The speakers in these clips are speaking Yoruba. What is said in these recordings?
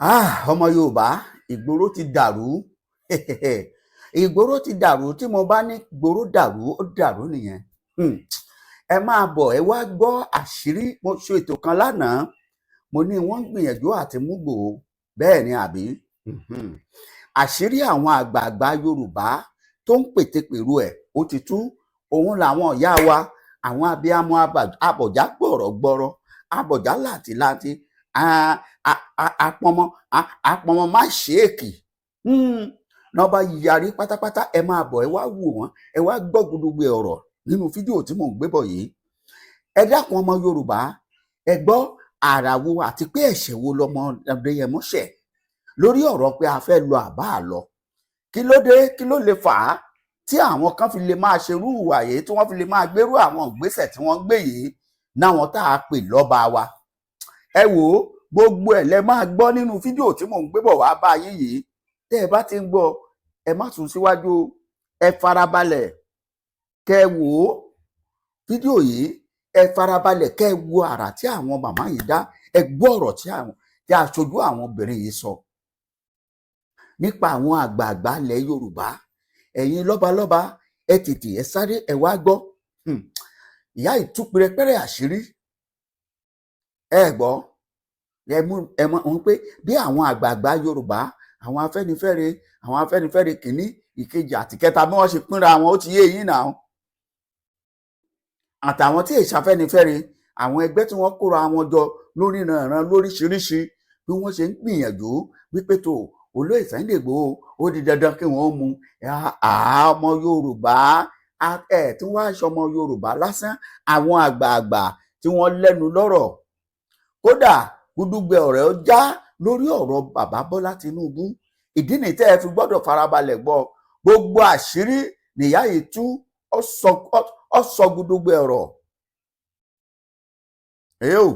Ọmọ Yorùbá, ìgboro ti dàrú, ìgboro ti dàrú. Tí mo bá ní ìgboro dàrú, ó dàrú nìyẹn. Ẹ máa bọ̀, ẹ wá gbọ́ àṣírí. Mo ṣe ètò kan lánàá, mo ní wọ́n ń gbìyànjú àti mú Ìgbòho. Bẹ́ẹ̀ ni àbí? Àṣírí àwọn àgbààgbà Yorùbá tó ń pètepèrò ẹ̀, ó ti tú. Òun làwọn ìyá wa, àwọn abiyamọ abọ̀já gbọ̀rọ̀gbọ̀rọ̀, abọ̀já làǹtìlanti, apọnmọ apọnmọ má ṣèèkì náà bá yarí pátápátá. Ẹ máa bọ̀, ẹ wá wò wọ́n, ẹ wá gbọ́ gudugbẹ ọ̀rọ̀ nínú fídíò tí mò ń gbé bọ̀ yìí. Ẹ dákun, ọmọ Yorùbá, ẹ gbọ́ àrà wo àti pé ẹ̀ṣẹ̀ wo lọmọ Adéyẹmọ ṣẹ̀ lórí ọ̀rọ̀ pé a fẹ́ lọ àbá àlọ? Kí ló dé? Kí ló lè fà á tí àwọn kan fi lè máa ṣerú ìwà yìí, tí wọ́n fi lè máa gbérú àwọn ìgbésẹ̀ tí wọ́n ń gbé yìí náwọn tá a pè lọ́ba wa? Ẹ wò ó, gbogbo ẹ̀ lẹ máa gbọ́ nínú fídíò tí mò ń gbé bọ̀ wá bá yín yìí. Tẹ́ ẹ bá ti ń gbọ́, ẹ má sún síwájú o, ẹ farabalẹ̀ kẹ́ ẹ wò ó. Fídíò yìí, ẹ farabalẹ̀ kẹ́ ẹ wo àrà tí àwọn màmá yìí dá. Ẹ gbọ́ ọ̀rọ̀ tí àwọn tí aṣojú àwọn obìnrin yìí sọ nípa àwọn àgbààgbà ilẹ̀ Yorùbá. Ẹ̀yin lọ́balọ́ba, ẹ tètè ẹ sáré, ẹ wá gbọ́. Ìyá yìí tú pẹrẹpẹrẹ àṣírí. Ẹ gbọ́, ẹ mú ẹ mọ̀ wọn pé bí àwọn àgbààgbà Yorùbá, àwọn Afẹ́nifẹ́re, àwọn Afẹ́nifẹ́re kìíní, ìkejì àti kẹta, bí wọ́n ṣe pínra wọn, ó ti yé yín náà, àtàwọn tí èsì Afẹ́nifẹ́re, àwọn ẹgbẹ́ tí wọ́n kóra wọn jọ lórí ìrànràn lóríṣiríṣi, bí wọ́n ṣe ń gbìyànjú wípé tó olóyè Sunday Igboho, ó di dandan kí wọ́n mú ọmọ Yorùbá. Ẹ tí wọ́n aṣọ ọmọ Yorùbá lásán, àwọn àgbààgbà tí wọ́n lẹ́nu lọ́rọ̀. Kódà, gúdúgbẹ ọ̀rẹ́ ó já lórí ọ̀rọ̀ bàbá Bọ́lá Tinubu. Ìdí nìyí tẹ́ ẹ fi gbọ́dọ̀ farabalẹ̀ gbọ́. Gbogbo àṣírí nìyá yìí tú, ó sọ gúdúgbẹ ọ̀rọ̀ èyí ò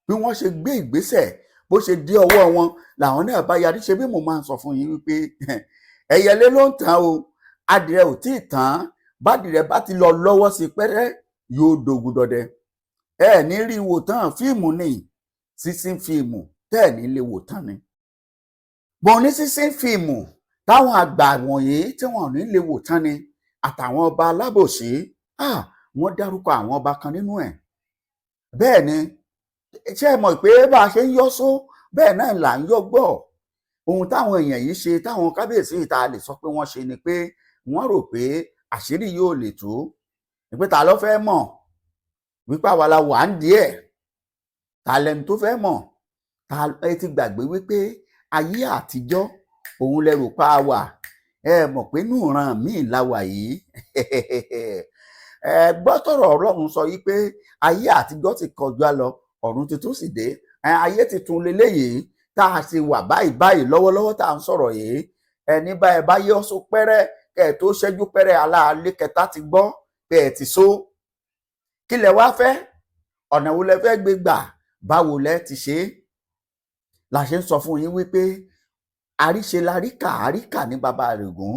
bí wọ́n ṣe gbé ìgbésẹ̀, bó ṣe dé ọwọ́ wọn làwọn náà bá yarí. Ṣe bí mo máa ń sọ fún yín wípé ẹyẹlé ló ń tàn o, adìrẹ ò tí ì tàn. Bádìrẹ bá ti lọ lọ́wọ́ sí pẹ́rẹ́, yóò dogun dọdẹ. Ẹ ní rí wò tán. Fíìmù ni, sísín fíìmù tẹ́ ẹ̀ ní lè wò tán ni. Mo ní sísín fíìmù táwọn àgbà wọ̀nyí tí wọ́n ò ní lè wò tán ni, àtàwọn ọba alábòsí. Wọ́n dárúkọ àwọn ọba kan nínú ẹ̀. Bẹ́ẹ̀ ni, ṣé ẹ mọ̀ pé bá a ṣe ń yọ́ só, bẹ́ẹ̀ náà là ń yọ́ gbọ́. Ohun táwọn èèyàn yìí ṣe, táwọn kábíyèsí ìta lè sọ pé wọ́n ṣe ni pé wọ́n rò pé àṣírí yóò lè tú, pé ta ló fẹ́ mọ̀ wípé àwa la wà ń díẹ̀, ta lẹni tó fẹ́ mọ̀? Ta ẹ ti gbàgbé wípé ayé àtijọ́ òun lẹ rò pa wà? Ẹ mọ̀ pé inú ìran míì la wà yìí. Ẹ gbọ́ tọ̀rọ̀ Ọlọ́run sọ yìí pé ayé àtijọ́ ti kọjá lọ, ọ̀run tuntun sì dé. Ayé tuntun leléyìí tá a ṣe wà báyìí báyìí lọ́wọ́lọ́wọ́ tá à ń sọ̀rọ̀ yìí. Ẹni bá ẹ bá yọ só pẹ́rẹ́, kẹ́ ẹ tó ṣẹ́jú pẹ́rẹ́, aláàlẹ́ kẹta ti gbọ́ pé ẹ ti só. Kí lẹ wá fẹ́? Ọ̀nà wo lẹ fẹ́ gbé gbà? Báwo lẹ ti ṣe é? La ṣe ń sọ fún yín wípé àríṣe la ríkà, àríkà ní baba àrègún.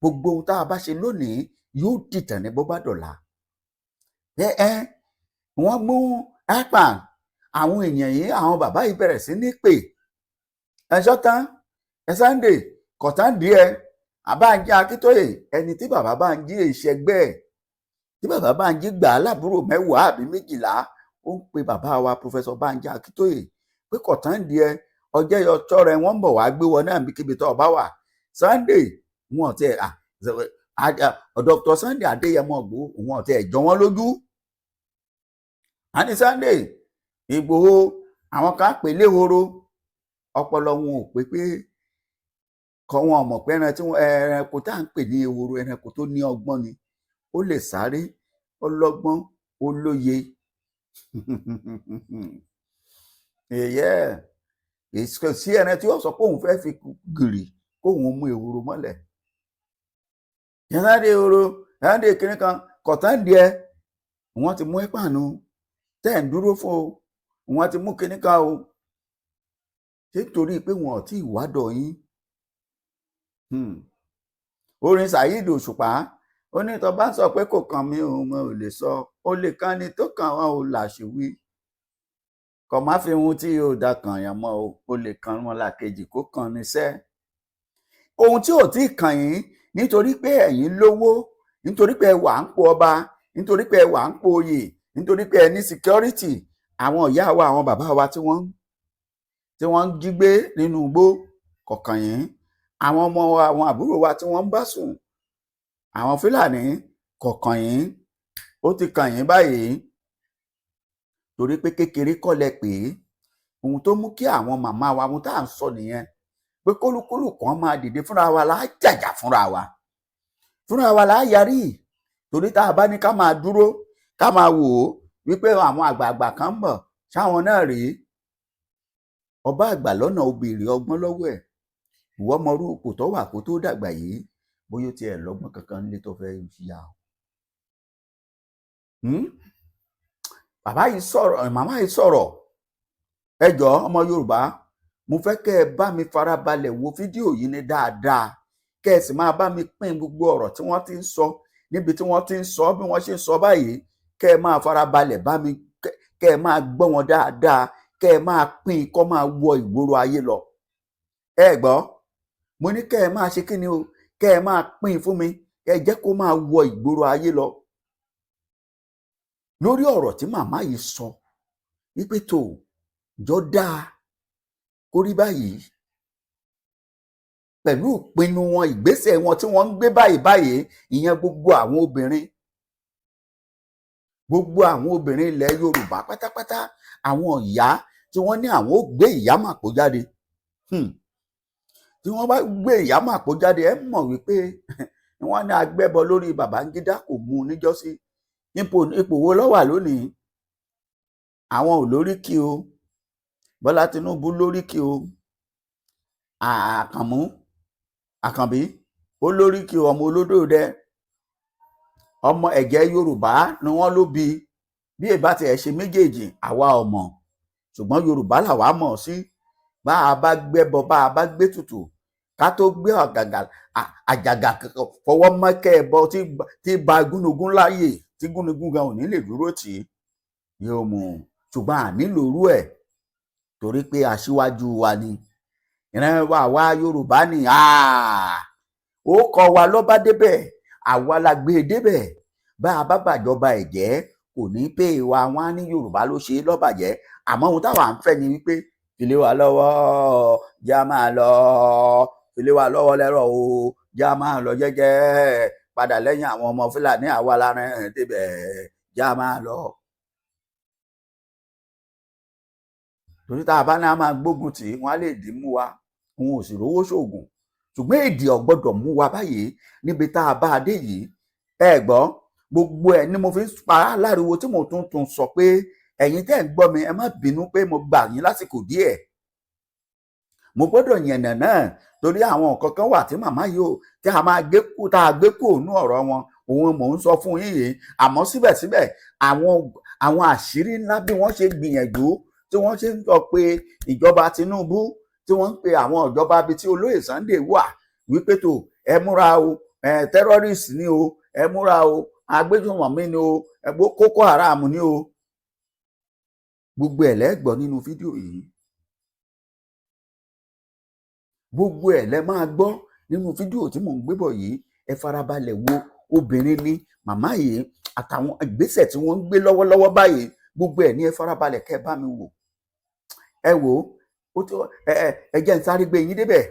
Gbogbo ohun tá a bá ṣe lónìí yóò dìtàn ní bó bá dọ̀la. Ẹ ẹ wọ́n mú ipan àwọn èèyàn yìí, àwọn bàbá yìí bẹ̀rẹ̀ sí ní pè ẹ̀ṣọ́ tán ẹ Sunday kọ̀tán díẹ̀. Àbáńjí Akíntóyè, ẹni tí bàbá Bánjí ìṣẹ́gbẹ́ ẹ̀, tí bàbá Bánjí gbà á lábúrò 10 àbí 12, ó ń pe bàbá wa Professor Bánjí Akíntóyè pé kọ̀tán díẹ̀, ọjọ́ ọjọ́ rẹ, wọ́n ń bọ̀ wá gbé wọn náà níbikíbi tó o bá wà. Sunday wọn ò tiẹ̀, Dr. Sunday Adéyẹmọ Ìgbòho, wọn ò tiẹ̀ jọ wọ́n lójú. Àní Sunday Ìgbòho, àwọn kan pè léhoro, ọpọlọ wọn ò pé pé kọ wọn mọ̀ pé ẹran tí ẹranko tá à ń pè ní ehoro, ẹranko tó ní ọgbọ́n ni. Ó lè sáré, ó lọ́gbọ́n, ó lóye. Èyẹ kò sí ẹran tí ó sọ pé òun fẹ́ fi gìrì kóun mú ehoro mọ́lẹ̀. Sunday ehoro, Sunday kìnìún kan kọ̀tán díẹ̀, wọ́n ti mú ẹ̀pànù tẹ́ ẹ̀ ń dúró fún o, wọ́n ti mú kinní kan o. Ṣé nítorí pé wọn ò tí ì wádọ̀ yín? Orin Saheed Òṣùpá, ó ní tó bá sọ pé kò kàn mí, òun ò lè sọ ó lè kàn ní tó kàn wọn ò làṣìwí. Kò má fi ohun tí yóò da kàn yàn mọ́ o, ó lè kan ọmọlàkejì kó kàn níṣẹ́. Ohun tí ò tí ì kàn yín, nítorí pé ẹ̀yin lówó, nítorí pé ẹ wà ń po ọba, nítorí pé ẹ wà ń po oyè, nítorí pé ẹ ní security. Àwọn ìyá wa, àwọn bàbá wa tí wọ́n ń jí gbé nínú igbó kọ̀ọ̀kan yín. Àwọn ọmọ wa, àwọn àbúrò wa tí wọ́n ń bá sùn àwọn Fúlàní kọ̀ọ̀kan yín. Ó ti kàn yín báyìí, torí pé kékeré kọ́ lẹ pé ohun tó mú kí àwọn màmá wa. Ohun tá à ń sọ nìyẹn pé kólúkúlùkù kan máa dìde fúnra wa, là á jàjà fúnra wa, fúnra wa là á yarí, torí tá a bá ní ká máa dúró, ká máa wò ó wípé àwọn àgbààgbà kan ń bọ̀, sáwọn náà rèé. Ọba àgbà lọ́nà obìnrin ọgbọ́n lọ́wọ́ ẹ̀. Ìwọ mọrú ipò tó wà kó tó dàgbà yìí, bóyá ó tiẹ̀ lọ́gbọ́n kankan nílé tó fẹ́ yà ó. Bàbá yìí sọ̀rọ̀, màmá yìí sọ̀rọ̀. Ẹ jọ̀ọ́, ọmọ Yorùbá, mo fẹ́ kẹ́ ẹ bá mi farabalẹ̀ wo fídíò yìí ní dáadáa, kẹ́ ẹ sì máa bá mi pín gbogbo ọ̀rọ̀ tí wọ́n ti ń sọ níbi tí wọ́n ti ń sọ, bí wọ́n ṣe ń sọ báyìí. Kẹ́ ẹ máa farabalẹ̀ bá mi, kẹ́ ẹ máa gbọ́ wọn dáadáa, kẹ́ ẹ máa pín kó máa wọ ìgboro ayé lọ. Ẹ gbọ́, mo ní kẹ́ ẹ máa ṣe kí ni o, kẹ́ ẹ máa pín fún mi, kẹ́ ẹ jẹ́ kó máa wọ ìgboro ayé lọ lórí ọ̀rọ̀ tí màmá yìí sọ wípé tó jọ dáa kó rí báyìí pẹ̀lú ìpinnu wọn, ìgbésẹ̀ wọn tí wọ́n ń gbé báyìí báyìí. Ìyẹn gbogbo àwọn obìnrin, gbogbo àwọn obìnrin ilẹ̀ Yorùbá pátápátá, àwọn ìyá tí wọ́n ní àwọn ó gbé ìyá màpó jáde. Tí wọ́n bá gbé ìyá màpó jáde, ẹ mọ̀ wípé wọ́n ní agbẹ́bọ lórí Babangida kò mú un níjọ́sí. Ipò wo ló wà lónìí? Àwọn ò lóríkì o. Bọ́lá Tinubu lóríkì o. Àkànmú Àkànbí ó lóríkì o. Ọmọ olódò dẹ, ọmọ ẹ̀jẹ̀ Yorùbá ni wọ́n ló bí. Bí ìbá tiẹ̀ ṣe méjèèjì, àwa ò mọ̀, ṣùgbọ́n Yorùbá làwa mọ̀ sí. Bá a bá gbẹ́bọ, bá a bá gbé tutù, ká tó gbé àgàgà àjàgà fọwọ́ mọ́kẹ́ ẹbọ tí ba gúnugún láàyè, tí gúnugún gan ò ní lè dúró tì í yóò mú un. Ṣùgbọ́n à nílò irú ẹ̀, torí pé aṣíwájú wa ni ìran wa, àwa Yorùbá ni. Ó kọ wa lọ́ba débẹ̀, àwa la gbé e débẹ̀. Bá a bá bàjọba ẹ̀ jẹ́, kò ní pè wá. Wọn á ní Yorùbá ló ṣe é lọ́bàjẹ́. Àmọ́ ohun táwa ń fẹ́ ni wípé fìlé wa lọ́wọ́, já máa lọ, fìlé wa lọ́wọ́ lẹ́rọ̀ o, já máa lọ jẹ́jẹ́, padà lẹ́yìn àwọn ọmọ Fúlàní. Àwa la rìn débẹ̀, já máa lọ. Torí tá a bá ní a máa gbógun tì í, wọn á lè dì í mú wa, òun ò sì rówó ṣoògùn. Ṣùgbọ́n èdè ò gbọ́dọ̀ mú wa báyìí níbi tá a bá a dé yìí. Ẹ gbọ́, gbogbo ẹ̀ ni mo fi ń pa á láriwo tí mo tún tún sọ pé ẹ̀yin tẹ́ ń gbọ́ mi, ẹ má bínú pé mo gbà yín lásìkò díẹ̀. Mo gbọ́dọ̀ yànnà náà, torí àwọn nǹkan kan wà tí màmá yìí ó tí a máa gbé kú, tá a gbé kú òun ọ̀rọ̀ wọn, òun mò ń sọ fún yín yìí. Àmọ́ síbẹ̀síbẹ̀, àwọn àṣírí ńlá, bí wọ́n ṣe gbìyànjú, tí wọ́n ṣe ń sọ pé ìjọba Tinubu, tí wọ́n ń pe àwọn ìjọba bíi tí olóyè Sunday wà wípé tó ẹ múra o, ẹ terrorist ni o, ẹ múra o, agbésùnmọ̀mí ni o, ẹ Boko Haram ni o. Gbogbo ẹ̀ lẹ́ gbọ́ nínú fídíò yìí. Gbogbo ẹ̀ lẹ́ máa gbọ́ nínú fídíò tí mò ń gbé bọ̀ yìí. Ẹ farabalẹ̀ wo obìnrin ni màmá yìí àtàwọn ìgbésẹ̀ tí wọ́n ń gbé lọ́wọ́lọ́wọ́ báyìí. Gbogbo ẹ̀ ní ẹ farabalẹ̀ kẹ́ ẹ bá mi wò. Ẹ wò ó tó ẹ ẹ ẹ jẹ́ n sáré gbé yín débẹ̀,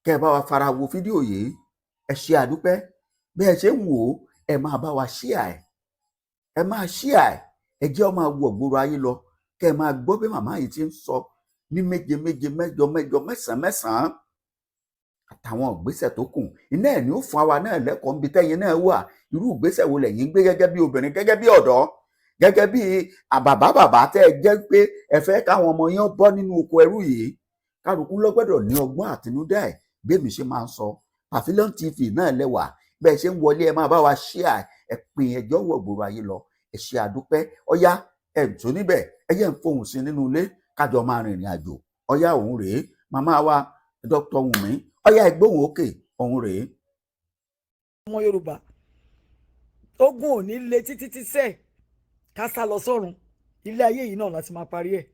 kẹ́ ẹ bá wa fara wo fídíò yìí. Ẹ ṣe àdúpẹ́. Bí ẹ ṣe ń wò ó, ẹ máa bá wa share ẹ, ẹ máa share ẹ. Ẹ jẹ́ ó máa wọ gbòòrò ayé lọ, kẹ́ ẹ máa gbọ́ bí màmá yìí ti ń sọ ní méje méje, mẹ́jọ mẹ́jọ, mẹ́sàn-án mẹ́sàn-án, àtàwọn ìgbésẹ̀ tó kù. Iná ẹ̀ ní ó fún àwa náà lẹ́kọ̀ọ́ níbi tẹ́yin náà wà. Irú ìgbésẹ̀ wo lẹ̀yin gbé gẹ́gẹ́ bí obìnrin, gẹ́gẹ́ bí ọ̀dọ́, gẹ́gẹ́ bí àbàbà bàbá tẹ́ ẹ jẹ́ pé ẹ fẹ́ káwọn ọmọ yẹn bọ́ nínú oko ẹrú yìí? Kálukú ló gbọ́dọ̀ ní ọgbọ́n àtinúdá ẹ̀. Bẹ́ẹ̀ ṣe máa ń sọ, Pavilion TV náà lẹ́wà. Bẹ́ẹ̀ ṣe ń wọlé, ẹ máa bá wa share, ẹ pín ẹjọ́ wọ̀ gbòòrò ayé lọ. Ẹ ṣe àdúpẹ́. Ọyá, ẹ tó níbẹ̀, ẹ jẹ́ ń fohùn sí nínú ilé, kájọ máa rìnrìn àjò. Ọyá, òun rèé, màmá wa Dr. Wùnmí. Ọyá, ẹ gbóhùn òkè, òun rèé. Ọmọ Yorùbá, ogun ò ní le títí tí sẹ́ẹ̀ ká sá lọ sọ́run. Ilé ayé yìí náà láti máa parí ẹ̀.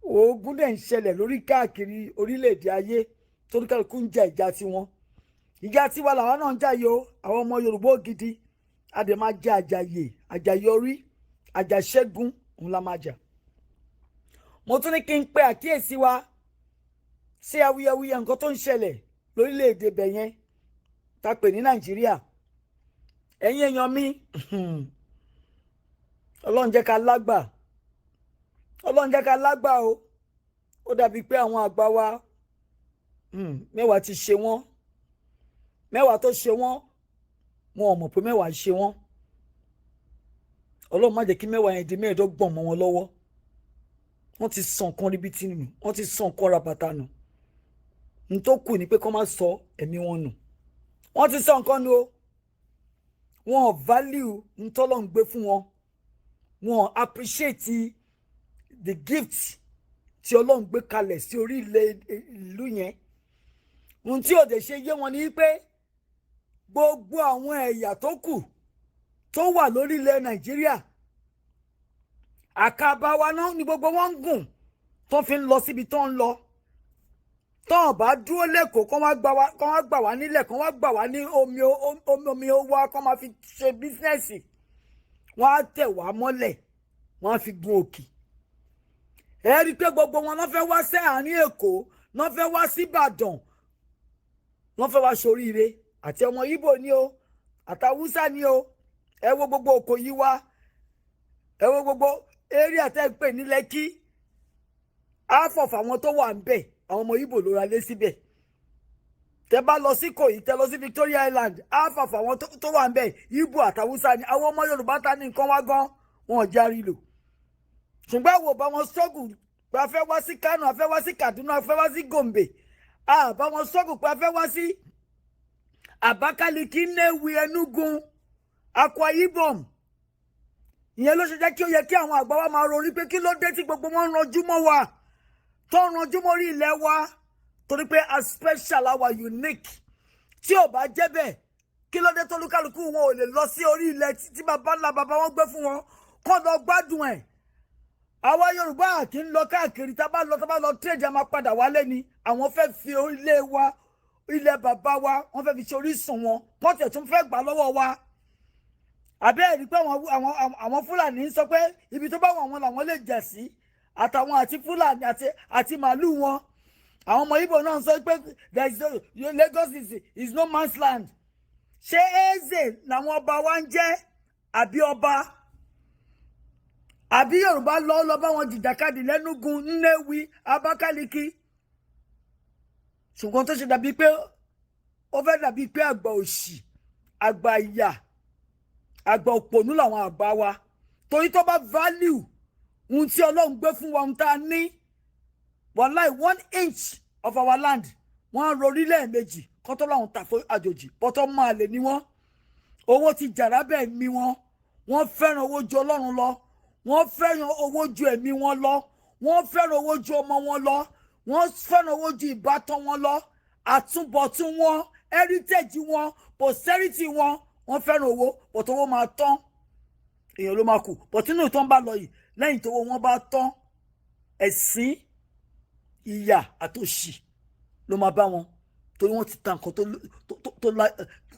Ogun dẹ̀ ń ṣẹlẹ̀ lórí káàkiri orílẹ̀-èdè ayé, toríkàlùkù ń jà ìjà tiwọn. Ìjà tiwa làwọn náà ń jà yìí o. Àwọn ọmọ Yorùbá ògidì, a dẹ̀ máa jẹ àjàyè, àjàyọrí, àjàṣẹ́gun òun la máa jà. Mo tún ní kí n pe àkíyèsí wa sí awuyewuye nǹkan tó ń ṣẹlẹ̀ lórílẹ̀‐èdè bẹ̀ yẹn tá a pè ní Nàìjíríà. Ẹ̀yin èèyàn mi, Ọlọ́run jẹ́ ká lágbà, Ọlọ́run jẹ́ ká lágbà o. Ó dàbí pé àwọn àgbà wa, mẹ́wàá ti ṣe wọ́n. Mẹ́wàá tó ṣe wọ́n, wọn ò mọ̀ pé mẹ́wàá ṣe wọ́n. Ọlọ́run má jẹ́ kí mẹ́wàá yẹn di 25 mọ́ wọn lọ́wọ́. Wọ́n ti sàn kan ríbi nù, wọ́n ti sàn kan rabata nù. N tó kù ni pé kó má sọ ẹ̀mí wọn nù. Wọ́n ti sọ nǹkan nù o. Wọn ò value n tọ́lọ́ ń gbé fún wọn. Wọn ò appreciate the gift tí Ọlọ́run gbé kalẹ̀ sí orí ilẹ̀ ìlú yẹn. Ohun tí òde ṣe yé wọn ni pé gbogbo àwọn ẹ̀yà tó kù tó wà lórílẹ̀ Nàìjíríà, àkàbà wa náà ni gbogbo wọn ń gùn tó fi ń lọ síbi tó ń lọ. Tó ò bá dúró lẹ́kọ̀ọ́, kó wá gbà wá nílẹ̀, kó wá gbà wá ní omi, omi wa, kó máa fi ṣe business, wọ́n á tẹ̀ wá mọ́lẹ̀, wọ́n á fi gun òkè. Ẹ rí i pé gbogbo wọn náà fẹ́ wá sí àárín Èkó, náà fẹ́ wá sí Ìbàdàn, wọ́n fẹ́ wá ṣoríire. Àti ọmọ Ìgbò ni o, àtàwùsá ni o. Ẹ wo gbogbo Ìkòyí wa, ẹ wo gbogbo area tẹ́ ń pè ní Lẹ́kí, half of àwọn tó wà ń bẹ̀, àwọn ọmọ Ìgbò ló ra lé síbẹ̀. Tẹ́ bá lọ sí Ìkòyí, tẹ́ lọ sí Victoria Island, half of àwọn tó wà ń bẹ̀, Ìgbò àtàwùsá ni. Àwọn ọmọ Yorùbá ta ní nǹkan wá gan, wọn ò járí lò. Ṣùgbọ́n àwọn ò bá wọn struggle pé a fẹ́ wá sí Kano, a fẹ́ wá sí Kaduna, a fẹ́ wá sí Gombe. A bá wọn struggle pé a fẹ́ wá sí Abakaliki, Nnewi, Enugu, Akwa Ibom. Ìyẹn ló ṣe jẹ́ kí ó yẹ kí àwọn àgbà wa máa ronú pé kí ló dé tí gbogbo wọn ń ranjú mọ́ wa, tó ń ranjú mọ́ orí ilẹ̀ wa? Torí pé a special, àwa unique. Tí ò bá jẹ́ bẹ́ẹ̀, kí ló dé tólúkálukú wọn ò lè lọ sí orí ilẹ̀ tí bàbá ńlá bàbá wọn gbé fún wọn, kó lọ gbádùn ẹ̀? Àwa Yorùbá kì í lọ káàkiri. Tá bá lọ trade, a máa padà wálé ni. Àwọn fẹ́ fi orílẹ̀ wa, ilẹ̀ bàbá wa, wọ́n fẹ́ fi ṣe orísun wọn. Wọ́n tẹ̀ tún fẹ́ gbà lọ́wọ́ wa. Àbẹ́ẹ̀ rí pé àwọn Fúlàní ń sọ pé ibi tó bá wù àwọn làwọn lè jà sí, àtàwọn àti Fúlàní àti màálù wọn. Àwọn ọmọ Ìgbò náà sọ pé there is no, Lagos is no man's land. Ṣé Eze làwọn ọba wa ń jẹ́, àbí ọba, àbí Yorùbá lọ lọ bá wọn jìjàkadì lẹ́nugun, Nnewi, Abakaliki? Ṣùgbọ́n tó ṣe dàbí pé ó fẹ́ dàbí pé àgbà òṣì, àgbà ìyà, àgbà òpònú làwọn àgbà wa. Torí tó bá value ohun tí Ọlọ́run gbé fún wa, ohun tá a ní, wàláì, 1 inch of our land, wọ́n á rorí lẹ́ẹ̀mejì kọ́tọ́ láwọn tà fún àjòjì. Bọ́tọ́ máa lè ní wọ́n. Owó ti jàrá bẹ́ẹ̀ mi wọn. Wọ́n fẹ́ràn owó ju Ọlọ́run lọ, wọ́n fẹ́ràn owó ju ẹ̀mí wọn lọ, wọ́n fẹ́ràn owó ju ọmọ wọn lọ, wọ́n fẹ́ràn owó ju ìbátan wọn lọ, àtúbọ̀tún wọn, heritage wọn, posterity wọn. Wọ́n fẹ́ràn owó, bọ̀tọ̀ owó máa tán, èèyàn ló máa kù. Bọ̀tí nínú ìtàn bá lọ yìí, lẹ́yìn tó owó wọn bá tán, ẹ̀sín, ìyà àtòṣì ló máa bá wọn, torí wọ́n ti ta nǹkan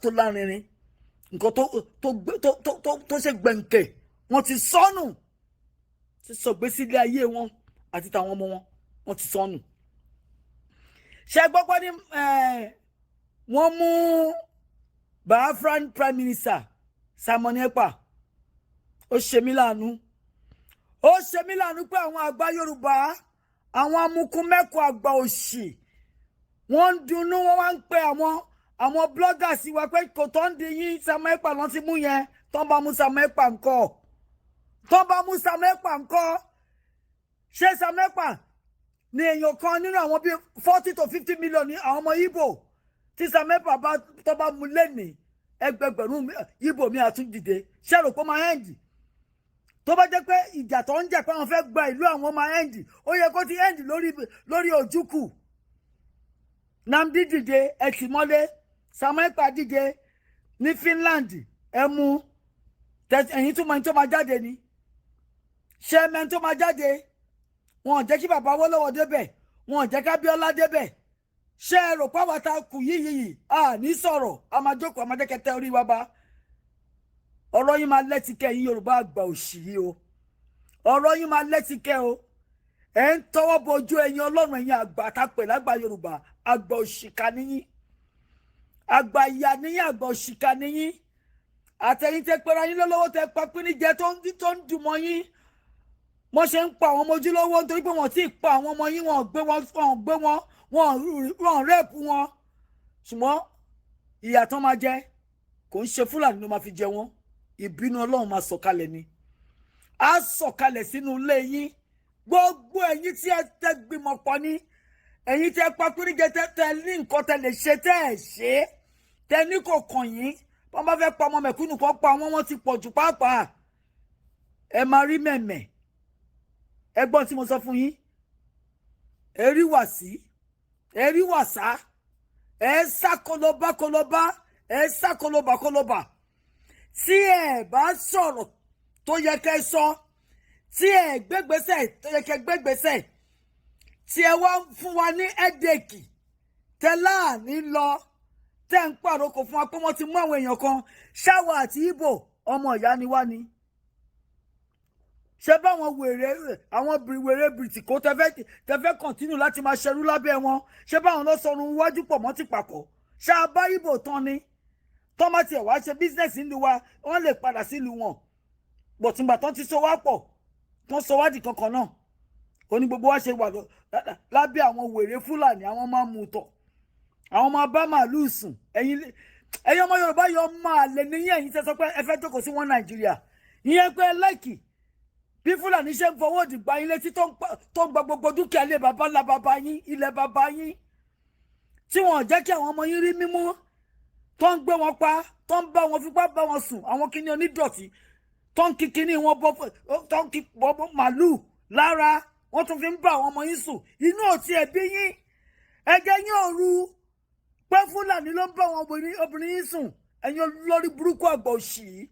tó lárinrin, nǹkan tó ṣe gbẹ̀ǹkẹ̀, wọ́n ti sọnù, ti sọ̀gbésí ilé ayé wọn àti tàwọn ọmọ wọn, wọ́n ti sọnù. Ṣe gbọ́gbọ́ ní wọ́n mú Biafran Prime Minister Simon Ekpa. Ó ṣe mí láàánú, ó ṣe mí láàánú pé àwọn àgbà Yorùbá, àwọn amukumẹ́kọ̀ọ́, àgbà òṣì, wọ́n ń dunnú, wọ́n wá ń pe àwọn bloggers wa pé kò tó ń di yín. Simon Ekpa lọ́n ti mú yẹn. Tó ń bá mú Simon Ekpa ńkọ́? Tó ń bá mú Simon Ekpa ńkọ́? Ṣé Simon Ekpa ni èèyàn kan nínú àwọn bíi 40 to 50 million ní àwọn ọmọ Ìgbò tí Simon Ekpa bá tó bá mú lẹ́nìí, ẹgbẹgbẹ̀rún Ìgbò mi àtúndìde? Ṣé rò pé ó máa end? Tó bá jẹ́ pé ìjà tó ń jà pé àwọn fẹ́ gba ìlú àwọn máa end, ó yẹ kó ti end lórí Ojukwu. Nnamdi dìde, ẹ tì mọ́lé. Simon Ekpa dìde ní Finland, ẹ mú. Ẹ̀yin tún mọ ẹni tó máa jáde ni. Ṣé ẹmẹ tó máa jáde? Wọn ò jẹ́ kí bàbá Awólọ́wọ̀ débẹ̀, wọn ò jẹ́ kí Abíọ́lá débẹ̀. Ṣé ẹ rò pàwọn ta kù yìí à ní sọ̀rọ̀? A máa jókòó, a máa jẹ́ kẹtẹ́ orí wa bá ọ̀rọ̀ yín máa lẹ́tìkẹ́. Yín Yorùbá àgbà òṣì yìí o, ọ̀rọ̀ yín máa lẹ́tìkẹ́ o. Ẹ̀ ń tọwọ́ bojú ẹ̀yin Ọlọ́run, ẹ̀yin àgbà àtàpè lágbà Yorùbá, àgbà òṣìkà níyín, àgbà ìyà níyín, àgbà òṣìkà níyín. Àtẹ̀yìn tẹ pẹ́ra yín lọ́wọ́, tẹ pa píníjẹ tó ń dùn mọ́ yín. Wọ́n ṣe ń pa àwọn ọmọ ojúlówó nítorí pé wọ́n ti pa àwọn ọmọ yín, wọ́n gbé wọn, wọ́n gbé wọn, wọ́n rape wọn. Ṣùgbọ́n ìyà tán máa jẹ, kò ń ṣe Fúlàní ló máa fi jẹ wọ́n. Ìbínú Ọlọ́run máa sọ̀kalẹ̀ ni, á sọ̀kalẹ̀ sínú ilé yín. Gbogbo ẹ̀yin tí ẹ tẹ́ gbìmọ̀ pọ̀ ní, ẹ̀yin tẹ́ pa píníjẹ, tẹ́ ní nǹkan tẹ́ lè ṣe, tẹ́ ẹ̀ ṣe, tẹ́ ní kò kàn yín. Wọ́n bá fẹ́ pa ọmọ mẹ̀kúnnù kan, pa wọ́n, wọ́n ti pọ̀ jù pàápàá. Ẹ máa rí mẹ̀mẹ̀. Ẹ gbọ́n tí mo sọ fún yín. Ẹ rí wàsí, ẹ rí wàsá, ẹ sá kọlọbá kọlọbá, ẹ sá kọlọbà kọlọbà. Tí ẹ bá sọ̀rọ̀ tó yẹ kẹ́ sọ, tí ẹ gbégbèsè tó yẹ kẹ́ gbégbèsè, tí ẹ wá fún wa ní ẹ́dẹ̀kì tẹ láàní lọ, tẹ́ ń pàrokò fún wa pé wọ́n ti mú àwọn èèyàn kan, ṣáwa àti Ìgbò ọmọ ìyá ni wá ni. Ṣé báwọn wèrè, àwọn wèrè bìrìtìkó tẹfẹ́ continue láti máa ṣerú lábẹ́ wọn, ṣé báwọn lọ sọrun wájú pọ̀ mọ́ ti pàkọ́? Ṣé a bá Ìgbò tán ni? Tọ́ má tiẹ̀ wá ṣe business nílùú wa, wọ́n lè padà sílùú wọn. Bọ̀tùngbà tán ti so wá pọ̀, tán sọ wá di kankan náà, ó ní gbogbo wa ṣe wà lábẹ́ àwọn wèrè Fúlàní, àwọn máa mú tọ̀, àwọn máa bá màálùú sùn. Ẹ̀yin ọmọ Yorùbá yọ máa lè níyìn. Ẹ̀yin tẹ́ sọ pé ẹ fẹ́ jókòó sí wọn Nàìjíríà, ìyẹn pé lẹ́kì bí Fúlàní ṣe ń fọwọ́ òdì gba yín létí, tó ń gba gbogbo dúkìá ilé baba ńlá baba yín, ilẹ̀ baba yín, tí wọn ò jẹ́ kí àwọn ọmọ yín rí mímú, tó ń gbé wọn pa, tó ń bá wọn fipá bá wọn sùn, àwọn kíní onídọ̀tí tó ń kí kíní wọn bọ́, tó ń kí bọ́ màálùú lára, wọ́n tún fi ń bá àwọn ọmọ yín sùn. Inú òtí ẹ̀bí yín, ẹ̀jẹ̀ yín ò ru pé Fúlàní ló ń bá àwọn obìnrin yín sùn. Ẹ̀yin olórí burúkú, àgbà òṣì yìí,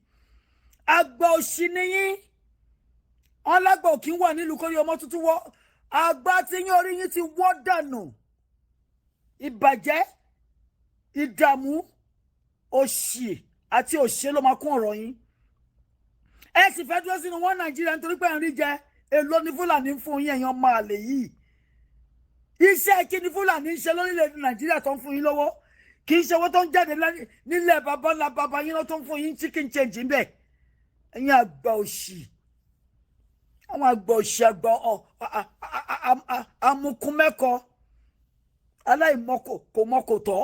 àgbà òṣì nìyín. Wọn lágbà òkì ń wà nílùú kórí ọmọ tuntun wọ. Àgbà tí yín, orí yín ti wọ́ dànù. Ìbàjẹ́, ìdààmú, òṣì àti òṣè ló máa kún ọ̀rọ̀ yín. Ẹ sì fẹ́ dúró sínú wọn Nàìjíríà nítorí pé ẹ̀ ń rí jẹ. Èló ni Fúlàní ń fún yín, ẹ̀yàn máa lè yìí? Iṣẹ́ kí ni Fúlàní ń ṣe lórílẹ̀‐èdè Nàìjíríà tó ń fún yín lọ́wọ́? Kì í ṣe owó tó ń jáde nílẹ̀ bàbá ńlá bàbá yín tó ń fún yín chicken change ń bẹ̀. Ẹ̀yin àgbà òṣì, àwọn àgbà òṣì, àgbà amukumẹ́kọ, aláìmọ̀kò kò mọ̀kò tọ́.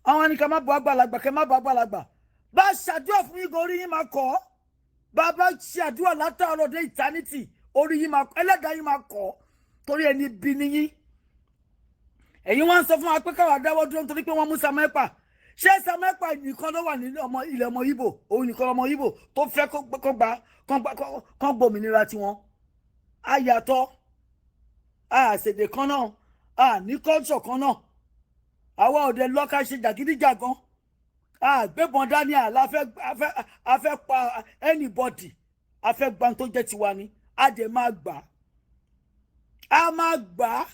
Àwọn ni ká má bọ àgbàlagbà, kẹ́ má bọ àgbàlagbà. Bá ṣàdúrà fún yín gan, orí yín máa kọ́. Bàbá ṣàdúrà látàárọ̀ dé eternity, orí yín máa, ẹlẹ́dàá yín máa kọ́, torí ẹni bí níyín. Ẹ̀yin wá ń sọ fún wa pé káwa dáwọ́ dúró nítorí pé wọ́n mú Samuel Ekpa. Ṣé Samuel Ekpa nìkan ló wà ní ọmọ ilẹ̀ ọmọ Ìgbò? Òun nìkan ọmọ Ìgbò tó fẹ́ kó gba kán gbòmìnira tiwọn. A yàtọ̀, a ṣèdè kan náà, a ní culture kan náà. Àwa òde lọ́ka ṣe jàgídíjàgan, a gbébọn dání, àlá a fẹ́ pa anybody. A fẹ́ gba tó jẹ́ tiwa ni, a dẹ̀ máa gbà, a máa gbà á.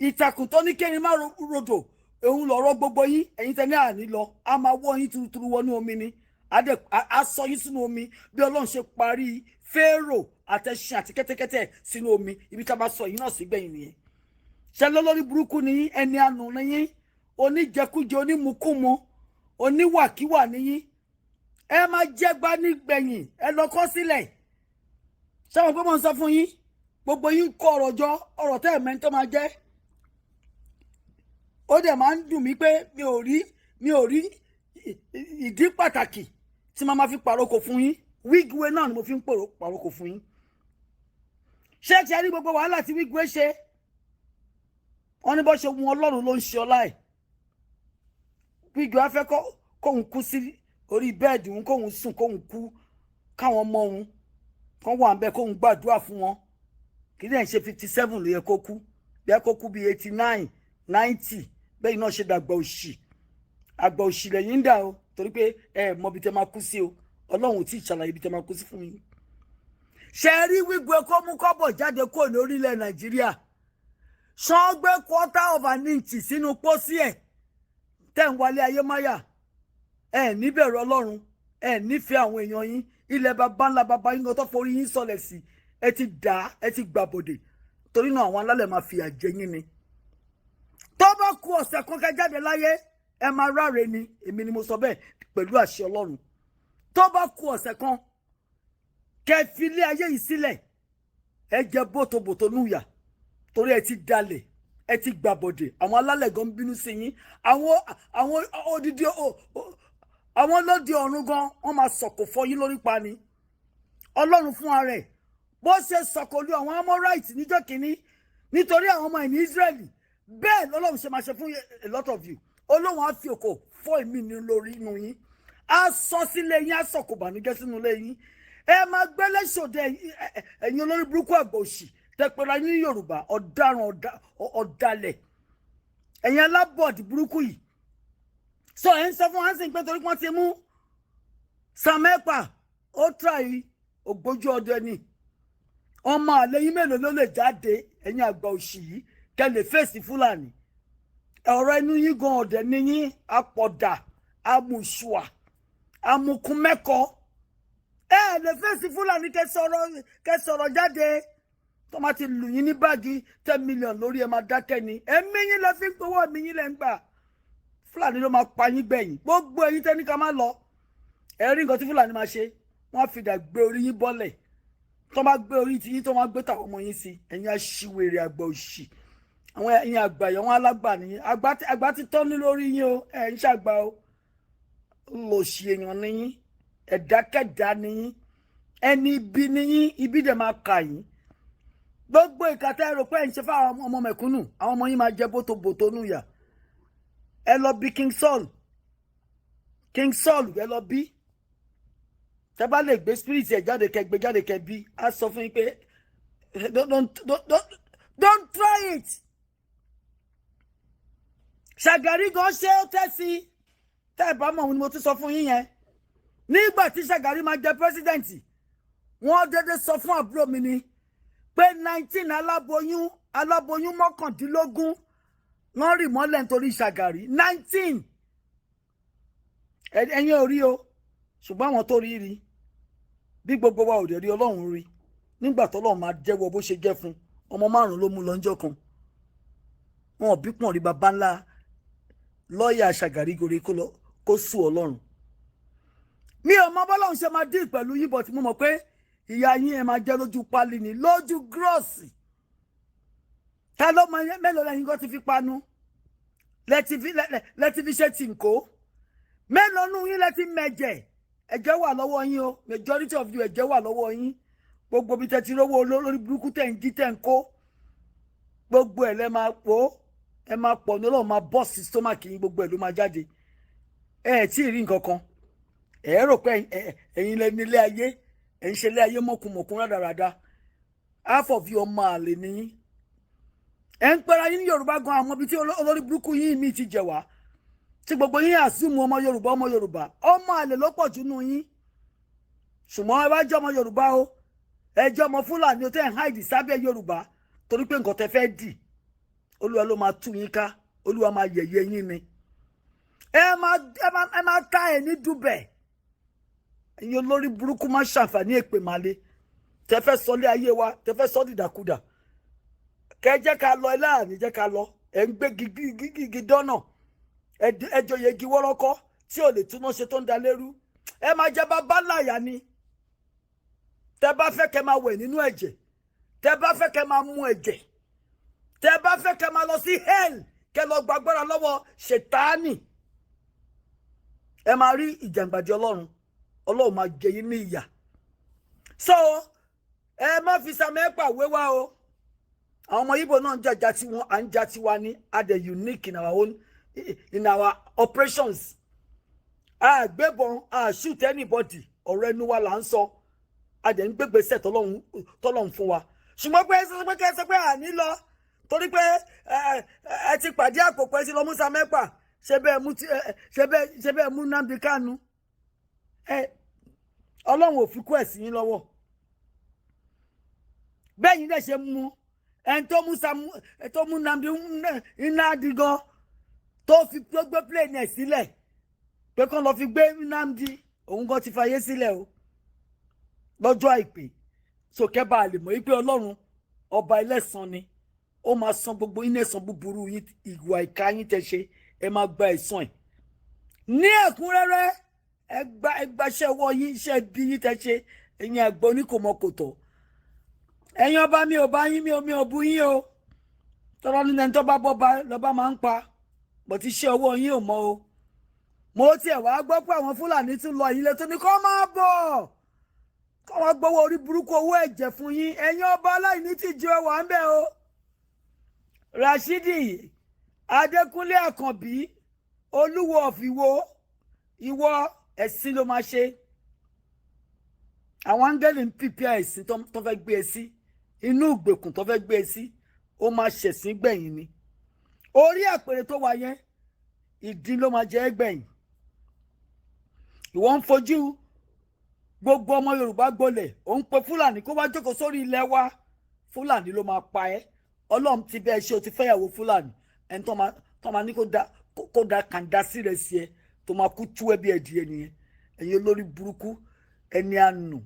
Ìtàkùn tó ní kérin má rodò, òun lọ̀rọ̀ gbogbo yín. Ẹ̀yin tẹ́ ní àní lọ, a máa wọ́ yín tuntun wọnú omi ni, a sọ yín sínú omi bí Ọlọ́run ṣe parí Fẹ́rò àtẹṣin àti kẹ́tẹ́kẹ́tẹ́ sínú omi. Ibi tá a bá sọ yín náà sígbẹ̀yìn nìyẹn. Ṣe lọ́lọ́rí burúkú ni yín, ẹni àánú ni yín, oníjẹkújẹ, onímukúmu, oníwàkíwà ni yín. Ẹ máa jẹgba nígbẹ̀yìn. Ẹ lọ kọ́ sílẹ̀. Ṣáwọn pé mo ń sọ fún yín? Gbogbo yín kó ọ̀rọ̀ jọ, ọ̀rọ̀ tẹ́ ẹ̀ mẹ́ńtọ́ máa jẹ́. Ó dẹ̀ máa ń dùn mí pé mi ò rí ìdí pàtàkì tí màá máa fi pàrokò fún yín. Wigwe náà ni mo fi ń pàrokò fún yín. Ṣé ti ẹ rí gbogbo wàhálà tí Wigwe ṣe? Wọ́n ní bó ṣe wun Ọlọ́run ló ń ṣe ọlá ẹ̀. Wigwe á fẹ́ kóun kú sí orí bed òun, kóun sùn, kóun kú, káwọn ọmọ òun kán wà ń bẹ, kóun gbàdúrà fún wọn. Kì í dẹ̀ ń ṣe 57 ló yẹ kó kú, bí ẹ kó kú bíi 89, 90 bẹ́ẹ̀ náà ṣe dàgbà òṣì. Àgbà òṣì lẹ́yìn ń dà o, torí pé ẹ mọ ibi tẹ́ máa kú sí o. Ọlọ́run ò tí ì ṣàlàyé ibi tẹ́ máa kú sí fún yín. Ṣe rí Wigwe kó mú kọ́bọ̀ jáde kúrò lórílẹ̀ Nàìjíríà, ṣán gbé quarter of an inch sínú pósí ẹ̀ tẹ̀ ń wálé ayé máyà. Ẹ̀ níbẹ̀rù Ọlọ́run, ẹ̀ nífẹ̀ẹ́ àwọn èèyàn yín. Ilẹ̀ baba ńlá baba yín kan tó forí yín sọlẹ̀ sí, ẹ ti dà á, ẹ ti gbàbọ̀dè. Torí náà, àwọn alálẹ̀ máa fìyà jẹ yín ni. Tó bá ku ọ̀sẹ̀ kan kẹ́ jáde láyé, ẹ máa ráre ni. Èmi ni mo sọ bẹ́ẹ̀ pẹ̀lú àṣẹ Ọlọ́run. Tó bá ku ọ̀sẹ̀ kan kẹ́ fi ilé ayé yìí sílẹ̀, ẹ jẹ bótobòtò núyà, torí ẹ ti dalẹ̀, ẹ ti gbàbọ̀dè. Àwọn alálẹ̀ gan bínú sí yín. Àwọn odidi àwọn lóde ọ̀run gan, wọ́n máa sọ̀kò fọ yín lórí pa ni. Ọlọ́run fún ara ẹ̀, bó ṣe sọ̀kò lu àwọn Amorite níjọ́ kìíní nítorí àwọn ọmọ ẹ̀ ní Israẹli, bẹ́ẹ̀ lọ́lọ́run ṣe máa ṣe fún a lot of you. Olóhùn á fi òkò fọ́ èmi ní lórí inú yín, á sọ sílé yín, á sọ̀kò bànújẹ́ sínú ilé yín. Ẹ máa gbélé ṣòde. Ẹ̀yin olórí burúkú, àgbà òṣì tẹpẹrẹ ní Yorùbá, ọ̀daràn, ọ̀dàlẹ̀, ẹ̀yin alábọ̀dì burúkú yìí. Sọ ẹ̀ ń sọ fún hansen pé torí wọ́n ti mú Sam Ekpa, ó try ògbójú ọdẹ ni. Ọmọ àlẹ yín mélòó ló lè jáde? Ẹ̀yin àgbà òṣì yìí, kẹ́ lè fèsì Fúlàní. Ọ̀rọ̀ ẹnu yín gan ọ̀dẹ̀ ni yín. Apọ̀dà, amùsùà, amukumẹ́kọ, ẹ lè fèsì Fúlàní. Kẹ́ sọ̀rọ̀ jáde. Tó máa ti lù yín ní báàgì 10 million lórí, ẹ máa dákẹ́ ni. Ẹ̀mí yín lẹ fi ń gbowó, ẹ̀mí yín lẹ ń gbà. Fúlàní ló máa pa yín gbẹ̀yìn. Gbogbo ẹ̀yin tẹ́ni ká má lọ, ẹ rí nǹkan tí Fúlàní máa ṣe. Wọ́n á fìdá gbé orí yín bọ́lẹ̀. Tó máa gbé orí tí yín, tó máa gbé tàwọn ọmọ yín sí. Ẹ̀yin aṣiwèrè, àgbà òṣì, àwọn ẹ̀yin àgbà yẹn, wọn alágbà nìyí. Àgbà ti tọ́ ní lórí yín o. Ẹ̀ ń ṣàgbà o. Lòṣì èèyàn nìyí, ẹ̀dákẹ́dá nìyí, ẹni ibi nìyí. Ibi dẹ̀ máa kà yín. Gbogbo ìkàtà ẹ rò pé ẹ̀ ń ṣe fáwọn ọmọ mẹ̀kúnnù, àwọn ọmọ yín máa jẹ́ bótobòtó nùyà. Ẹ lọ bí King Saul, King Saul, ẹ lọ bí. Tẹ bá lè gbé spirit ẹ jáde, kẹ gbé jáde, kẹ bí, á sọ fún yín pé don't, don't, don't, don't try it. Ṣàgàrí gan ṣé ó tẹ́ sí. Tẹ́ ẹ bá mọ̀, òun ni mo ti sọ fún yín yẹn. Nígbà tí Ṣàgàrí máa jẹ president, wọ́n dédé sọ fún àbúrò mi ni pé 19 aláboyún, aláboyún 19 wọ́n rì mọ́lẹ̀ nítorí Ṣàgàrí. 19. Ẹ̀yin ò rí o, ṣùgbọ́n àwọn tó rí rí. Bí gbogbo wa ò dẹ̀ rí, Ọlọ́run rí. Nígbà tọ́lọ́run máa jẹ́wọ́ bó ṣe jẹ́ fún ọmọ márùn-ún ló mú lọ́njọ́ kan, wọn ò bí pọ̀n rí. Baba ńlá lọ́ọ̀yà Ṣàgàrí gorí kó lọ kó sùn. Ọlọ́run, mi ò mọ bọ́lọ́run ṣe máa dín pẹ̀lú yín, but mo mọ̀ pé ìyá yín, ẹ máa jẹ́ lójú pálí ni, lójú gírọ́ọ̀sì. Ta ló mọ mélòó lẹ́yìn kan ti fi panu, lẹ́tí fi ṣe tìǹkó? Mélòó nù yín lẹ́tí mẹ̀jẹ̀? Ẹ̀jẹ̀ wà lọ́wọ́ yín o. Majority of you, ẹ̀jẹ̀ wà lọ́wọ́ yín. Gbogbo bí tẹ́ ti rówó lórí burúkú tẹ̀ ń jí, tẹ̀ ń kó gbogbo ẹ̀, lẹ́ máa pò ẹ máa pọ̀ ní. Ọlọ́run máa bọ́ sí stomach yín, gbogbo ẹ̀ ló máa jáde. Ẹ ẹ̀ tí ì rí nǹkan kan. Ẹ rò pé ẹ̀yin lẹ nílé ayé, ẹ̀ ń ṣe ilé ayé mọ̀kùmọ̀kùn rádaràda. Half of you, ọmọ àlè nìyí. Ẹ̀ ń pẹ́ra yín ní Yorùbá gan, àwọn ibi tí olórí burúkú yín mi ti jẹ̀ wá, tí gbogbo yín àsìmù ọmọ Yorùbá, ọmọ Yorùbá, ọmọ àlè ló pọ̀ jù nù yín. Ṣùgbọ́n ẹ bá jẹ́ ọmọ Yorùbá o, ẹ jẹ́ ọmọ Fúlàní o, tẹ́ ẹ̀ ń hide sábẹ́ Yorùbá torí pé nǹkan tẹ́ fẹ́ dì, Olúwa ló máa tú yín ká. Olúwa máa yẹ̀yẹ́ yín ni. Ẹ máa ká ẹ ní dùbẹ̀. Ẹ̀yin olórí burúkú, máa ṣàǹfààní èpè màlẹ́ tẹ́ fẹ́ sọ lé ayé wa, tẹ́ fẹ́ sọ dìdàkudà. Kẹ́ jẹ́ ká lọ, ẹ láàánú jẹ́ ká lọ. Ẹ ń gbé gigi dọ́nà, ẹ jọyè igi wọ́rọ́kọ́ tí ò lè túná ṣe tó ń da lérú. Ẹ máa jẹ́ bàbá láyà ni. Tẹ́ bá fẹ́ kẹ́ máa wẹ̀ nínú ẹ̀jẹ̀, tẹ́ bá fẹ́ kẹ́ máa mu ẹ̀jẹ̀, tẹ́ bá fẹ́ kẹ́ máa lọ sí hell, kẹ́ lọ gbàgbára lọ́wọ́ ṣètáàní, ẹ máa rí ìjàngbàdì Ọlọ́run. Ọlọ́run máa jẹ yín ní ìyà. So ẹ má fi Sam Ekpa wé wá o. Àwọn ọmọ Ìgbò náà ń jàjà tiwọn, à ń jà tiwa ní. A dẹ̀ unique in our own, in our operations. A gbébọn, a shoot anybody. Ọ̀rọ̀ ẹnu wa là ń sọ, a dẹ̀ ń gbégbèsè tọ́lọ́run fún wa. Ṣùgbọ́n pé ẹ sọ pé kẹ́ ẹ sọ pé àní lọ torí pé ẹ ti pàdé àpò pẹ́ sí lọ mú Sam Ekpa, ṣe bẹ́ẹ̀ mú Nnamdi Kanu. Ẹ Ọlọ́run ò fi kú ẹ̀ sí yín lọ́wọ́. Bẹ́ẹ̀ yín dẹ̀ ṣe mú ẹni tó mú Samu, tó mú Nnamdi Nnamdi gan, tó fi tó gbé plane ẹ̀ sílẹ̀ pé kán lọ fi gbé Nnamdi, òun gan ti fayé sílẹ̀ o lọ́jọ́ àìpé. Sòkè bá a lè mọ̀ wípé Ọlọ́run ọba ẹlẹ́san ni. Ó máa san gbogbo yín ẹ̀san búburú yín, ìwà ìka yín tẹ́ ṣe. Ẹ máa gba ẹ̀san ẹ̀ ní ẹ̀kúnrẹ́rẹ́. Ẹ gba, ẹ gbaṣẹ́ ọwọ́ yín, iṣẹ́ bí yín tẹ́ ṣe. Ẹ̀yin àgbà oníkòmọkòtò, ẹ̀yin ọba, mi ò bá yín, mi ò bú yín o. Tọ́lá nínú ẹni tó bá bọ́ ba lọ́ba máa ń pa bọ̀tí, iṣẹ́ ọwọ́ yín ò mọ́ o. Mo tiẹ̀ wá gbọ́ pé àwọn Fúlàní tún lọ ilé tó ní kó máa bọ̀, kó wọ́n gbowó orí burúkú, owó ẹ̀jẹ̀ fún yín. Ẹ̀yin ọba aláìní tìjú, ẹ wà ń bẹ̀ o. Rashidi Adékúnlé Àkànbí, Olúwo of Ìwó, ìwọ, ẹ̀sìn ló máa ṣe. Àwọn áńgẹ́lì ń pìpì ẹ̀sìn tó fẹ́ gbé e sí inú ìgbèkùn, tó fẹ́ gbé e sí. Ó máa ṣẹ̀sín gbẹ̀yìn ni. Orí àpèrè tó wà yẹn, ìdín ló máa jẹ́ gbẹ̀yìn. Ìwọ ń fojú gbogbo ọmọ Yorùbá gbolẹ̀, ò ń pe Fúlàní kó wá jókòó sórí ilẹ̀ wa. Fúlàní ló máa pa ẹ́. Ọlọ́run ti bẹ́ẹ̀ ṣe, o ti fẹ́yàwó Fúlàní. Ẹni tó máa ní kó da kàńdá sí rẹ̀ sí ẹ, tó máa kú tú ẹ bí ẹdìyẹ nìyẹn. Ẹ̀yin olórí burúkú, ẹni àánú,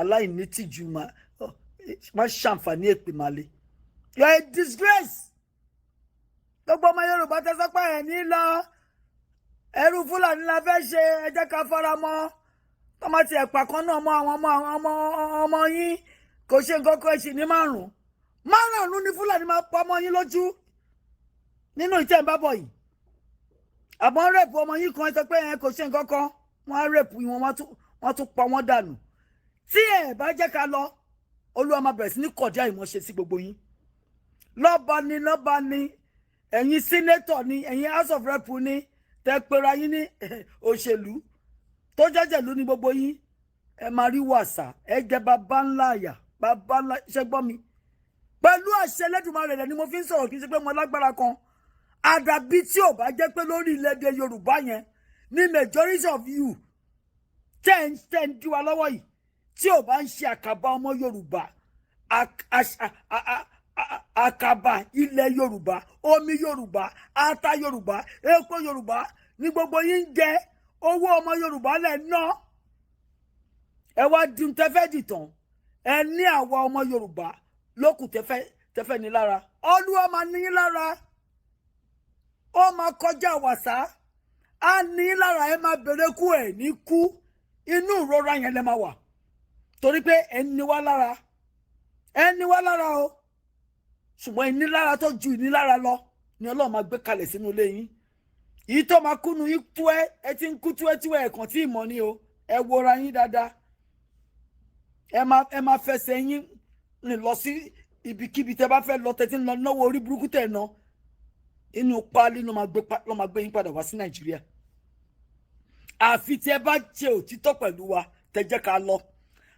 aláìnítìjú, má ṣàǹfààní èpè máa le. You are a disgrace. Gbogbo ọmọ Yorùbá tẹ́sán ẹ̀ ní lọ, ẹrú Fúlàní la fẹ́ ṣe. Ẹ jẹ́ ká fara mọ́ tọ́mátì ẹ̀pà kan náà mọ́ àwọn ọmọ yín. Kò ṣe nǹkan kan. Ẹ̀sìn ní márùn márùn ní Fúlàní máa pa ọmọ yín lójú nínú ìtẹ́ ń bá bọ̀ yìí. Àbọ̀ ń rape ọmọ yín kan, ẹ sọ pé ẹ kò ṣe nǹkan kan. Wọ́n á rape wọn, wọ́n tún pa wọ́n dànù. Tí ẹ bá jẹ́ ká lọ, Olúwa máa bẹ̀rẹ̀ sí ní kọ̀dí àìmọ̀ṣe sí gbogbo yín. Lọ́ba ni, lọ́ba ni, ẹ̀yin senator ni, ẹ̀yin House of Rep ni, tẹ́ pera yín ní òṣèlú tó jẹ́jẹ̀lú ní gbogbo yín. Ẹ máa rí wàsà, ẹ jẹ́ bàbá ńlá àyà, bàbá ńlá. Ṣẹ́ gbọ́ mi? Pẹ̀lú àṣẹ Ẹlẹ́dùmarè rẹ̀ ni mo fi ń sọ̀rọ̀, kì í ṣe pé mo lágbára kan. Àdàbí tí ò bá jẹ́ pé lórí ilẹ̀-èdè Yorùbá yẹn ní majority of you tẹ́ ń dí wa lọ́wọ́ yìí, tí ò bá ń ṣe àkàbà ọmọ Yorùbá, àkàbà ilẹ̀ Yorùbá, omi Yorùbá, ata Yorùbá, epo Yorùbá ní gbogbo yín ń jẹ. Owó ọmọ Yorùbá lẹ̀ ná. Ẹ wá di tẹ́fẹ́ dìtàn. Ẹ ní àwa ọmọ Yorùbá lókùn tẹ́fẹ́ tẹ́fẹ́ ní lára. Olúwa máa ní yín lára, ó máa kọjá wàsá, á ní yín lára. Ẹ máa bèrè kú, ẹ ní kú. Inú ìrora yẹn lẹ máa wà, torí pé ẹ ní wá lára, ẹ ní wá lára o. Ṣùgbọ́n ìnilára tó ju ìnilára lọ ni Ọlọ́run máa gbé kalẹ̀ sínú ilé yín. Èyí tó máa kúnnu yín tú ẹ, ẹ ti ń kú tú ẹ tí ẹ kàn tí ì mọ̀ ni o. Ẹ wọra yín dáadáa. Ẹ máa fẹsẹ̀ yín rìn lọ sí ibikíbi tẹ bá fẹ́ lọ, tẹ́tí ń lọ náwó orí burúkú tẹ̀ ná. Inú páálí ló máa gbé yín padà wá sí Nàìjíríà, àfi tí ẹ bá ṣe òtítọ́ pẹ̀lú wa, tẹ jẹ́ ká lọ.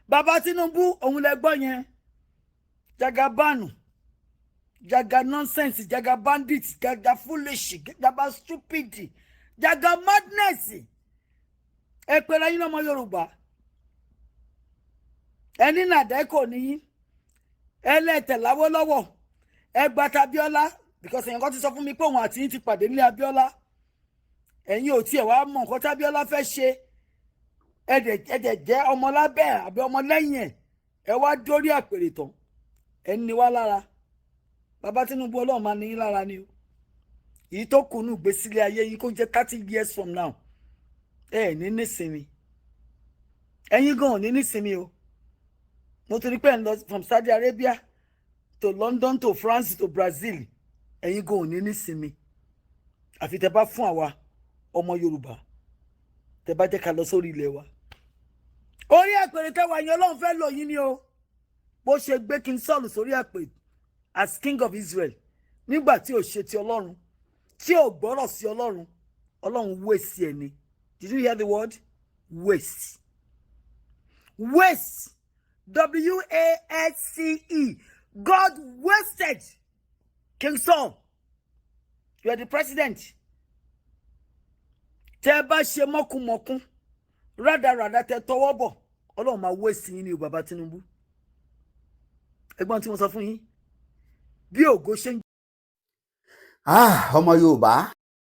Bàbá Tinubu, òun lẹ gbọ́ yẹn. Jagabanu, jaga nonsense, jaga bandit, jaga foolish, jaga stupid, jaga madness. Ẹ pera yín lọ́mọ Yorùbá, ẹni nàdẹ́kò níyín, ẹlẹ́tẹ̀ láwọ́lọ́wọ́. Ẹ gba tAbíọ́lá, because èèyàn kan ti sọ fún mi pé òun àti yín ti pàdé nílé Abíọ́lá. Ẹ̀yin ò tiẹ̀ wá mọ̀ nǹkan tAbíọ́lá fẹ́ ṣe. Ẹ̀dẹ̀ jẹ́ ọmọ lábẹ́ àbí ọmọ lẹ́yìn ẹ̀. Ẹ wá dórí àpèrè tán, ẹ ní wá lára. Bàbá Tinubu, Ọlọ́run máa ní yín lára ni o. Èyí tó kùnú gbèsílẹ̀ ayé yìí, kó jẹ́ 30 years from now, ẹ ní nísinmi. Ẹ̀yin gan ò ní nísinmi o. Mo ti rí pé ẹ̀ ń lọ from Saudi Arabia to London to France to Brazil. Ẹ̀yin gan ò ní nísinmi, àfi tẹ́ bá fún àwa ọmọ Yorùbá, tẹ́ bá jẹ́ ká lọ sórí ilẹ̀ wa. Orí àpèrè tẹ́wà yẹn, Ọlọ́run fẹ́ lò yín ni o. Bó ṣe gbé King Saul sórí àpèrè as king of Israel nígbà tí ò ṣe ti Ọlọ́run, tí ò gbọ́rọ̀ sí Ọlọ́run, Ọlọ́run waste ẹ̀ ni. Did you hear the word waste? Waste, waste. God wasted King Saul. You are the president. Tẹ́ bá ṣe mọ́kúnmọ́kún rádaràdà, tẹ́ tọwọ́ bọ̀, Ọlọ́run máa waste yín ní o. Bàbá Tinubu. Ẹ̀gbọ́n tí mo sọ fún yín, bí ògo ṣe ń Ah, ọmọ Yorùbá.